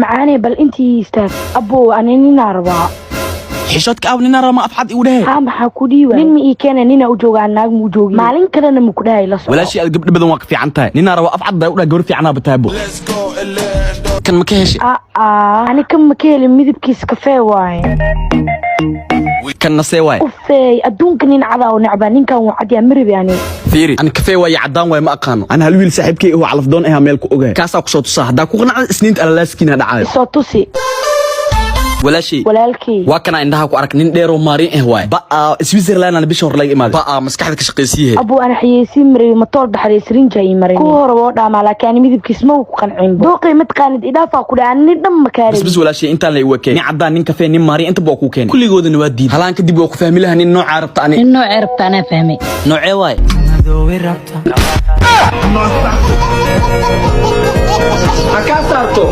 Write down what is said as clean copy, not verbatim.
Macaanee, bal intii istaag. Abbow, ani ninaa rabaa. Xishoodka aab, ninaa raba, ma afxad igu dhehe? Haa, maxaa ku dhiiwa? Nin ma ii keena, ninaa u joogaa, naag ma u joogi. Maalin kalena ma ku dhahay la soco. Walaashii, aad gabdho badan waa ka fiican tahay. Ninaa raba, afcad baa u dhaha, gabar fiicanaa bataabo. Kan ma ka heshay? Aa, ani kan ma ka helin, midabkiisa kafee waaye. Kan nasee waay? Ufeey, adduunka nin cadaa oo necbaa, ninkan wuu cadyaa, ma rabi ani. Fiiri, ani kafee waaye, caddaan waay, ma aqaano. Ani hal wiil saaxiibkay oo calafdoon ahaa meel ku ogahay, kaasaa kusoo tusaa. Haddaa ku qanacda, Isniinta alalaaskiina dhacayo. Isoo tusi. Walaashii. Walaalkay. Waa kana, indhaha ku arag, nin dheeroo maarin ah waay. Ba'a, Switzerland ana bisha hore laga imaaday. Ba'a, maskaxda ka shaqaysiihe. Abuu, ana xayeysiin marabi, matool dhaxday sirinja ii marin. Kuwa hore woo dhaamaa, laakiin ani midabkiis ma ku qancin. Dooqay mataqaanid, idhaafaa ku dhaca, nin dhan ma Bas. kaarabi. Bas walaashii, intaan la iwakeen nin caddaan, nin kafee, nin maarin, intaba waa kuu keenay, kulligoodana waa diiday. Halaan kadib waa ku fahmi lahaa nin noocaa rabta ani. Nin noocee rabta anaa fahmay. Noocee waay? Ha kaa saarto.